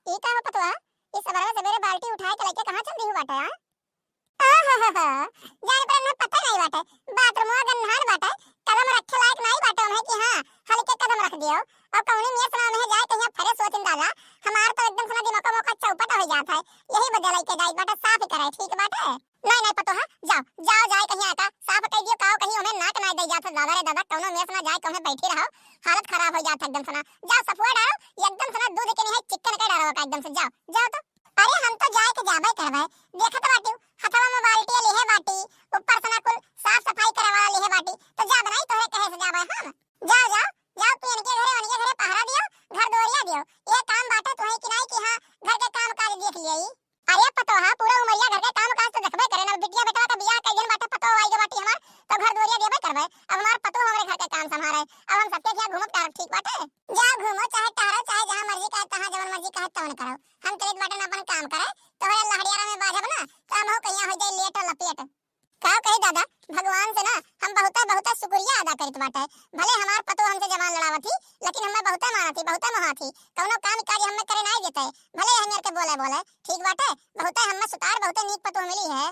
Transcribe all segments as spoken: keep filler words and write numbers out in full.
ई का हो पतोहा, ई सबेरे सबेरे बाल्टी उठाए के लेके कहाँ चल दिहू बाटे, हाँ? आहाहा, जान पर ना पता नहीं बाटे, बाथरूमवा गंधान बाटे, कदम रखे लायक नहीं बाटे ओमे कि हाँ, हल्के कदम रख दियो। और कौनी मेस ना में जाए कहिया फरे सोचिन दादा, हमार तो एकदम से ना दिमाग मोका चौपट हो जात है, यही बदे लेके जाई बाटे, साफ ही करे, ठीक बाटे? नहीं, नहीं पतोहा, जाओ, जाओ, जाए कहीं आटा साफ कर दियो, काओ कहीं ओमे नाक ना दे जात, दादा रे दादा, कौनो मेस ना जाए, कौनो बैठी रहो, हालत खराब हो जात एकदम से ना। जाओ सफुआ डालो, एकदम से ना दूध के नहीं है, चिकन का डालो का एकदम से, जाओ, जाओ तो। अरे हम तो जाए के जाबे करबे, देखत बाटी, हथवा में बाल्टी लिहे बाटी, ऊपर से ना कुल साफ सफाई करे वाला लिहे बाटी, तो जाब नहीं तोहरे कहे से जाबे हम। जाओ, जाओ, जाओ, तू इनके घरे, उनके घरे पहरा दियो, घर दुआरिया दियो, ये काम बाटे तुम्हें कि नहीं कि हाँ, घर के काम काज देख लिये। अरे पतोहा, पूरा उमरिया घर के काम काज तो देखबे करे ना, बिटिया बेटवा का बियाह कई दिन बाटे, पतोह आई के बाटी हमार, तो घर दुआरिया देबे करबे। अब हमार पतोह हमरे घर के काम संभारे, अब हम सबके यहाँ घूमत टहरब, ठीक बाटे? जाओ घूमो, चाहे टहरो, चाहे जहाँ मर्जी कहे, तहाँ जवन मर्जी कहे, तवन करो। हम चलित बाटे ना अपन काम करे, तोहरे लहरियारा में बाझब ना, तो हमहू कहिया हो जाए लेट और लपेट। का कही दादा, भगवान से ना हम बहुते, बहुते शुक्रिया अदा करित बाटे। भले हमार पतोह हमसे जबान लड़ावत ही, लेकिन हमें बहुते मानत ही, बहुते मोहात ही। कौनो काम काज हमें करे नाई देते, भले हमें के बोले, बोले, ठीक बाटे, बहुते हमें सुतार, बहुते नीक पतोह मिली है।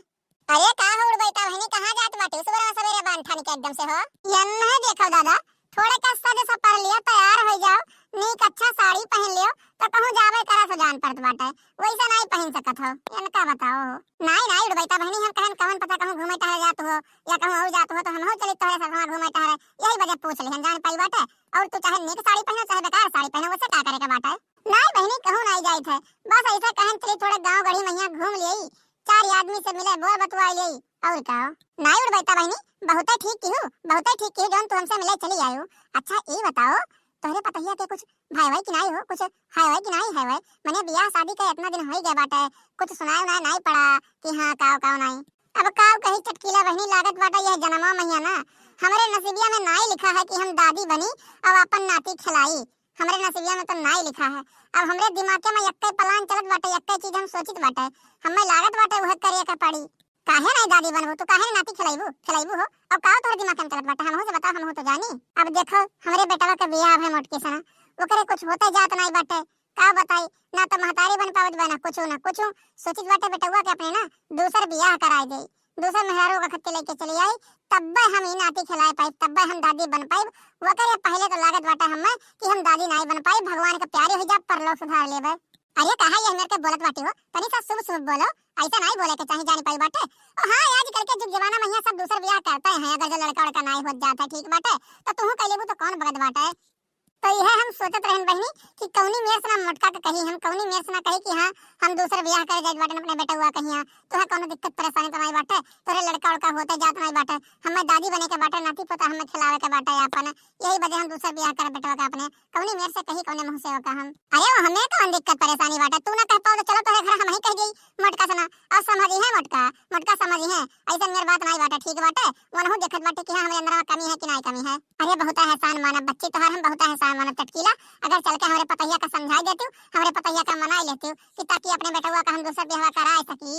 अरे का हो उड़बैता बहिनी, कहाँ जात बाटे सुबह सवेरे बांध ठानी के एकदम से हो? यन्ने देखो दादा, थोड़े का सज सपर लियो, तैयार हो जाओ, नीक अच्छा साड़ी पहन लियो, तो कहूँ जाबे करा सो जान पड़त बाटे, वैसे नाई पहन सकत हो, इनका बताओ। नाई, नाई उड़बैता बहिनी, हम कहन कवन पता कहूँ घूमे टहरे जात हो, या कहूँ और जात हो, तो हमहू चली तोहरे साथ वहाँ घूमे टहरे, यही वजह पूछ लिहन, जान पाई बाटे। और तू चाहे नीक साड़ी पहनो, चाहे बेकार साड़ी पहनो, वैसे का करे के बाटे? नाई बहिनी, कहूँ नाई जाइत है, बस ऐसे कहन चली थोड़े गाँव गढ़ी महिया घूम लियई, चार आदमी से मिले, बोल बतुआई लेई, और का हो? नाई उड़बैता बहिनी, बहुते ठीक किहू, बहुते ठीक किहू, जौन तू हमसे मिले चली आयू। अच्छा, ई बताओ, तोहरे पतहिया के कुछ भाई वाई कि नाई हो, कुछ है वाई कि नाई है वाई? मने बियाह शादी के इतना दिन होई गए बाटे, कुछ सुनाए उनाए नाई पड़ा कि हाँ, काव काव नाई। अब काव कही चटकीला बहिनी, लागत बाटे यह जन्मा महिया ना, हमरे नसीबिया में नाई लिखा है कि हम दादी बनी और अपन नाती खिलाई। हमरे नसीबिया में तो नाई लिखा है। अब हमरे दिमागे में यक्के plan चलत बाटे, यक्के चीज हम सोचित बाटे, हमें लागत बाटे उहे करे के पड़ी। काहे नाई दादी बनबू तू, काहे नाती खिलाइबू, खिलाइबू हो? अब का तोहरे दिमाग में चलत बाटे, हमहू से बताओ, हमहू तो जानी। अब देखो, हमरे बेटवा के बियाह है मोटकी से ना, ओकरे कुछ होते जात नाई बाटे, का बताई, ना तो महतारी बन पावत बा, ना कुछ, ना कुछ। सोचित बाटे बेटवा के अपने ना दूसर बियाह कराई दे, दूसर मेहरारू का खत्ते लेके चली आई, तब्बे हम ई नाती खिलाए पाइब, तब्बे हम दादी बन पाइब। वकरे पहले तो लागत बाटे हमें कि हम दादी नाई बन पाइब, भगवान के प्यारे हो जा, परलोक सुधार लेबे। अरे काहे ये मेरे के बोलत बाटी हो, तनी सा शुभ शुभ बोलो, ऐसा नाई बोले के चाही, जानी पाई बाटे। ओ हाँ, आजकल के जुग जमाना में यहाँ सब दूसर बियाह करते हैं, अगर जो लड़का उड़का नाई होत जात है, ठीक बाटे, तो तुहू कह लेबू तो कौन बगत बाटे? तो यह हम सोचत रहन बहिनी कि कौनी मेर से ना मोटका के कही हम, कौनी मेर से ना कही कि हाँ, हम दूसर बियाह करे जात बाटे अपने बेटवा कहिया, तोहे कौनो दिक्कत परेशानी तो नाई बाटे, तोरे लड़का उड़का होते जात नाई बाटे, हमें दादी बने के बाटे, नाती पोता हमें खिलावे के बाटे आपन, यही वजह हम दूसर बियाह करे बेटवा के अपने, कौनी मेर से कही कौने मुँह से ओका हम। अरे वो हमें कौन दिक्कत परेशानी बाटे, तू ना कह पाओ तो चलो तोहरे घर हम ही कह दी मोटका से ना, और समझी है मोटका, मोटका समझी है, ऐसा मेर बात नाई बाटे, ठीक बाटे, वनहु देखत बाटे कि हाँ, हमरे अंदर में कमी है कि नाई कमी है। अरे, बहुत एहसान मानब बच्ची तोहार, हम बहुत एहसान मानब चटकीला। अगर चल के हमरे पतहिया का समझाई देतू, हमरे पतहिया का मनाई लेतू कि ताकि अपने बेटवा का हम दूसर बियाह कराए सकी।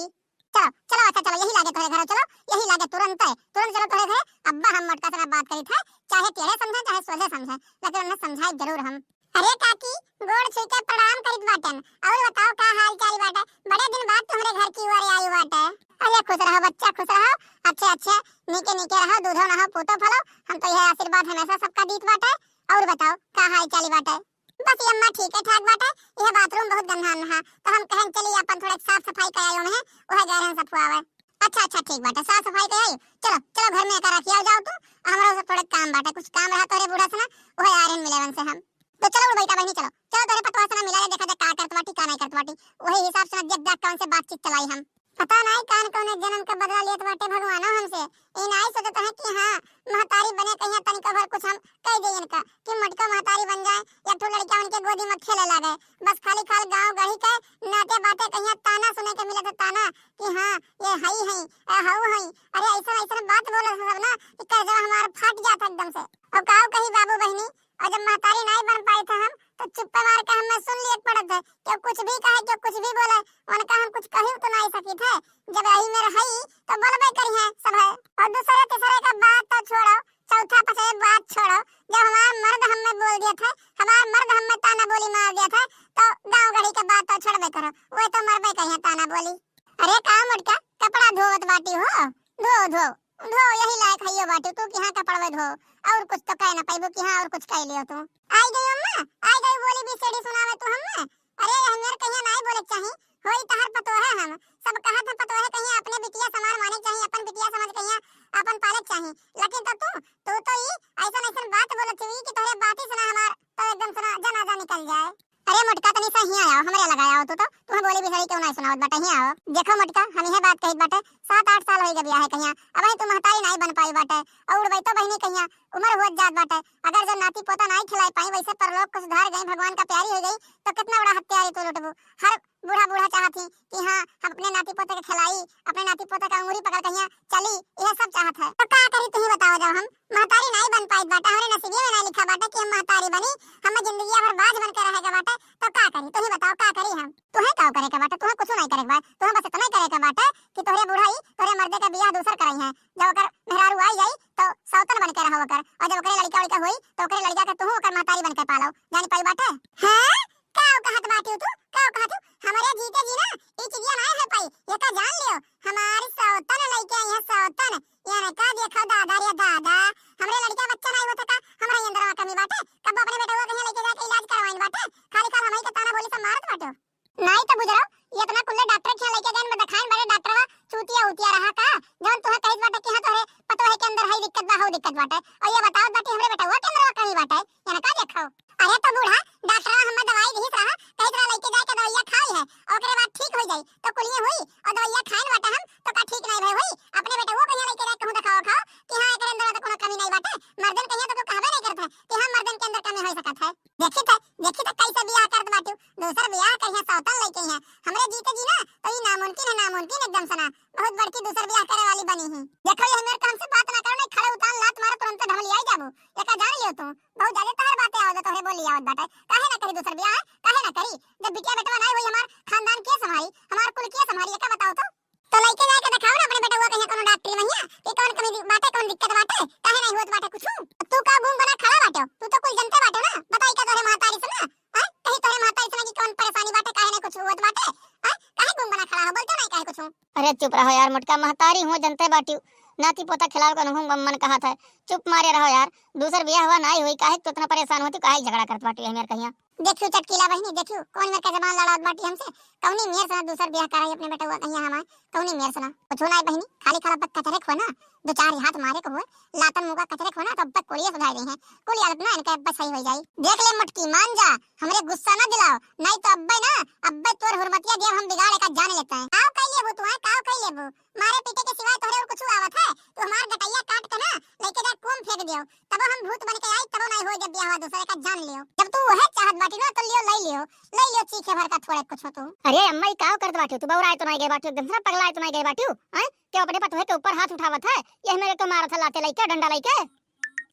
चलो, चलो, अच्छा, चलो, यही लागे तोहरे घर, चलो, यही लागे तुरंत, तुरंत चलो तोहरे घर। अब्बा हम मोटका से ना बात करी थे, चाहे टेढ़े समझे, चाहे सोझे समझे, लेकिन उन्हें समझाए जरूर हम। अरे काकी, गोड़ छुई के प्रणाम करित बाटन। और बताओ, का हाल चाल बाटे? बड़े दिन बाद तुम्हरे घर की ओर आई बाटे। अरे खुश रहो बच्चा, खुश रहो। अच्छे अच्छे, नीके नीके रहो, दूधो नहो, पूतो फलो। हम तो यह आशीर्वाद हमेशा सबका दीत बाटे। और बताओ, का हाल चाल बाटे? बस ये अम्मा ठीक है ठाक बाटे, यह बाथरूम बहुत गंदा नहा, तो हम कहन चली अपन थोड़े साफ सफाई करायो में, वह गए रहन सफुआवे। अच्छा अच्छा, ठीक बाटे, साफ सफाई कराई। चलो चलो, घर में एका रखिया जाओ तू, हमरा से थोड़े काम बाटे, कुछ काम रहा तोरे बूढ़ा से ना, वह आ रहन मिले उनसे हम। तो चलो उड़ बैठा बहनी, चलो, चलो तोरे पतवा से ना मिला ले, देखा जाए का करत बाटी, का नहीं करत बाटी। वही हिसाब से ना देख देख के उनसे बातचीत चलाई हम। पता नहीं कान कौने जन्म का बदला लेत बाटे भगवानो हमसे। ई नाई सोचत है कि हाँ, महतारी बने कहिया तनिको भर कुछ हम कह दे इनका, कि मोटका महतारी बन जाए, या ठो लड़का उनके गोदी में खेले लागे। बस खाली खाल गाँव गढ़ी के नाते बाते कहिया ताना सुने के मिलत है, ताना कि हाँ, ये हई हई, ए हऊ हई। अरे ऐसा ऐसा बात बोले सब ना कि कर्जा हमार फट जाता एकदम से। और काऊ कही बाबू बहनी, और जब महतारी नाई बन पाई था हम, तो चुप्पे मार के हमें सुन लिए पड़त है। क्यों कुछ भी कहे, क्यों कुछ भी बोले, उनका हम कुछ कही तो नाई सकी थे। जब यही मेरे हई, तो बोलबे करी है सब है। और दूसरे तीसरे का बात तो छोड़ो, चौथा पाँचवा बात छोड़ो, जब हमार मर्द हमें बोल दिया था, हमार मर्द हमें ताना बोली मार दिया था, तो गाँव गढ़ी के बात तो छोड़बे करो, वो तो मरबे कहिया ताना बोली। अरे का मोटका, कपड़ा धोवत बाटी हो? धो, धो, धो, यही लायक हइयो बाटी तू कि हाँ कपड़वे धो, और कुछ तो कह ना पाइबू कि हाँ और कुछ कह लियो तू। आई गई अम्मा, आई गई बोली बीस एड़ी सुनावे तू हमें। अरे, हमें कहिया नाई बोले के चाही, होई तहर पतोहे हम। सब कहत है पतोहे कहिया अपने बिटिया समान माने के चाही, अपन बिटिया समझ कहिया अपन पाले के चाही। लेकिन तो तू, तू तो ई ऐसन ऐसन बात बोलत हुई कि तोहरे बात ही सुना हमार तो एकदम सुना जनाजा निकल जाए। अरे मोटका, तनी सा हिया आओ, हमरे लगा आओ तू तो, तू बोली बिसरी क्यों नाई सुनावत बाटे, हिया आओ। देखो मोटका, हम इहे बात कहित बाटे, सात आठ साल होई गए बियाह है कहिया, अब तू महतारी नाई बन पाई बाटे, और उड़बैतो बहिनी कहिया, उम्र होत जात बाटे, अगर जो नाती पोता नाई खिलाए पाई, वैसे परलोक को सुधार गई, भगवान का प्यारी हो गई, तो कितना बड़ा हत्यारी तू लुटबू। हर बूढ़ा बूढ़ा चाहत ही कि हाँ, हम अपने नाती पोते के खिलाई, अपने नाती पोते का उंगली पकड़ कहिया चली, यह सब चाहत है। तो का करी, तुही बताओ, जब हम महतारी नाई बन पाई बाटे, हमरे नसीबे में नाई लिखा बाटे कि हम महतारी बनी, हमें जिंदगी भर बाज बन के रहे के बाटे, तो का करी, तुही बताओ, का करी हम? तुहे का करे के बाटे, तुहे कुछ नाई करे के बा, तुहे बस इतना ही करे के बाटे कि तोहरे बुढ़ाई, तोहरे मर्दे के बियाह दूसर कराई है, जब ओकर मेहरारू आई जाई, तो सौतन बन के रहो ओकर, और जब ओकरे लड़का उड़का होई, तो ओकरे लड़का के तुहू ओकर महतारी बन के पालो। जानी पाई बाटे? हैं? का कहत बाटी तू? का कहत हू? हमरे जीते जी ना ई चीजिया ना है पाई, ये का जान लियो, हमारी सौतन लइके आई है, सौतन। ये ना का देखो दादा रे दादा, हमरे लड़का बच्चा ना होता का, हमरा अंदर में कमी बाटे, कब अपने बेटवा कहीं लेके जाके इलाज करवाइन बाटे, खाली खाल हमही के ताना बोली सब मारत बाटे। नाई तो बुझराव, ये इतना कुल्ले डॉक्टर के यहाँ लेके गए, मैं दिखाइन बड़े डॉक्टरवा चूतिया उतिया रहा का, जौन तुहे कहित बाटे कि हाँ तोहरे पतोहे के अंदर हई दिक्कत बा, हऊ दिक्कत बाटे, और ये बतावत बाटे हमरे बेटवा के अंदर कमी बाटे, ये ना का देखो। अरे तो बूढ़ा, डॉक्टरवा हमें दवाई दिहित रहा, कहित रहा लेके जाके दवाइया खाई है, और ओकरे बाद ठीक हो जाई, तो कुलिये हुई, और दवाइया खाइन बाटे हम, तो का ठीक नहीं भई हुई? अपने बेटवा के यहाँ लेके जाके कहूँ दिखाओ खाओ कि हाँ एकरे अंदर तो कोनो कमी नहीं बाटे, मर्दन कहिया तो तू कहबे नहीं करत है कि हाँ मर्दन के अंदर कमी हो सकत है। देखी थे, देखी थे कैसे बियाह करत बाटू, दूसर बियाह कहिया सौतन लेके हैं। हमरे जीते जी ना तो ई नामुमकिन है, नामुमकिन एकदम सना। बहुत बड़की दूसर बियाह करे वाली बनी ही। देखो ये मेरे काम से बात ना करो, नहीं खड़े उतान लात मारो तुरंत ढमली आई जाबू। एका जान लियो तू, बहुत ज्यादा तहर बातें आवत तोहरे बोली आवत बाटे। काहे ना करी दूसर बियाह, काहे ना करी? जब बिटिया बेटवा नहीं हुई हमार खानदान के संभाली, हमार कुल के संभाली, एका बताओ तो। तो लइके जाके दिखाओ ना अपने बेटवा कहिया कोनो डॉक्टरी महिया कि कौन कमी दि-, बाटे, कौन दिक्कत बाटे, काहे नहीं होत बाटे कुछ। तू का गुम बना खड़ा बाटे, तू तो कुल जनते बाटे ना, बताई का तोहरे महतारी से ना। हैं? कहीं तोहरे महतारी से ना कि कौन परेशानी बाटे, काहे नहीं कुछ होत बाटे? हैं? काहे गुम बना खड़ा हो, बोलते नहीं काहे कुछ? अरे चुप रहो यार मोटका, महतारी हूँ जनते बाटी, नाती पोता खिलावे का हूँ मन कहा था, चुप मारे रहो यार, दूसर बियाह हुआ नहीं हुई, काहे तू इतना परेशान होती, काहे झगड़ा करत बाटी है मेरे कहिया? देखियो चटकीला बहिनी, देखियो कौन मेर का जबान लड़ावत बाटी हमसे। कौनी मेर से ना दूसर बियाह कराई अपने बेटवा कहिया हमार, कौनी मेर से ना। कुछ ना बहिनी, खाली खाला बक कचरे खो ना, दो चार हाथ मारे को हुए, लातन मुका कचरे खो ना, तो बक कोड़िए सुधार रही है। कुल आदत ना इनका अब्बे सही हो जाई। देख ले मोटकी, मान जा, हमरे गुस्सा ना दिलाओ, नहीं तो अब्बे ना, अब्बे तोर हुरमतिया दिया हम बिगाड़ का जान लेते हैं। काव कह लेबू तू, हैं? काव कह लेबू? मारे पीटे के सिवाय तोहरे और कुछ आवत है? तू हमार गटैया काट के ना लेके जा कुआं में फेंक दियो, तबो हम भूत बन के आई, तबो नहीं हो जब बियाह हुआ दूसरे का जान लियो। जब तू वह चाहत बाटी ना तो लियो, ले लियो, ले लियो चीखे भर का थोड़े कुछ हो तू। अरे अम्मा, ई काव करत बाटी? तू बौराए तो नहीं गए बाटी, एकदम से ना पगलाए तो नहीं गए बाटी, हैं? क्यों अपने पतोहे के ऊपर हाथ उठावत है? ये मेरे को मारत है लाते लेके, डंडा लेके।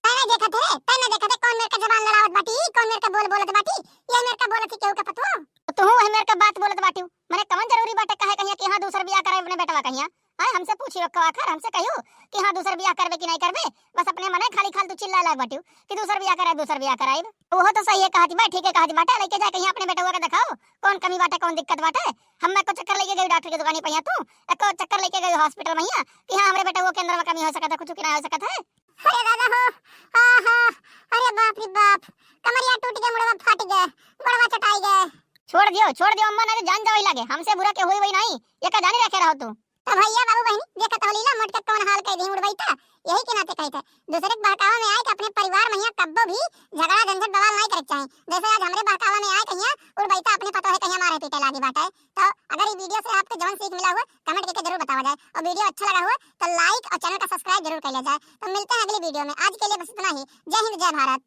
तैने देखत है, तैने देखत है, कौन मेरे का जबान लड़ावत बाटी, कौन मेरे का बोल बोलत बाटी, ये मेरे का बोलत ही केहू का पतोह? तो तू वही मेरे का बात बोलत बाटी, मने कवन जरूरी बाटे कहे कहिया कि हाँ दूसर बियाह कराए अपने बेटवा कहिया? आए हमसे पूछी रखो आखिर, हमसे कहियो कि हाँ दूसर बियाह करबे कि नहीं करबे, बस अपने मने खाली खाल तू चिल्ला लाग बाटियो कि दूसर बियाह कराए, दूसर बियाह कराए। वो तो सही है कहती बा, ठीक है कहती बाटे, लेके जाए कहिया अपने बेटवा के दिखाओ कौन कमी बाटे, कौन दिक्कत बाटे। हम मैं को चक्कर लेके गई डॉक्टर की दुकान पे, तू एको चक्कर लेके गई हॉस्पिटल में कि हाँ हमरे बेटवा के अंदर में कमी हो सकत है, कुछ कि ना हो सकत है। अरे दादा हो, आहा, अरे बाप रे बाप, कमरिया टूट गए, मुड़वा फाट गए, गोड़वा चटाई गए। छोड़ दियो, छोड़ दियो अम्मा, ना तो जान जाओ ही लगे, हमसे बुरा के हुई वही नहीं, ये का जानी रखे रहो तू। तो भैया बाबू बहनी, देखत हो लीला मोटका कौन हाल कह दी उड़बैता, यही के नाते कहते, दूसरे के बहकावा में आए के अपने परिवार में यहाँ कब्बो भी झगड़ा झंझट बवाल नहीं करे के चाही। जैसे आज हमरे बहकावा में आए कहिया उड़बैता अपने पतोहे कहिया मारे पीटे लागी बाटे। तो अगर ये वीडियो से आपको जवन सीख मिला हुआ, कमेंट करके जरूर बतावा जाए, और वीडियो अच्छा लगा हुआ तो लाइक और चैनल का सब्सक्राइब जरूर कर लिया जाए। तो मिलते हैं अगली वीडियो में, आज के लिए बस इतना ही। जय हिंद, जय भारत।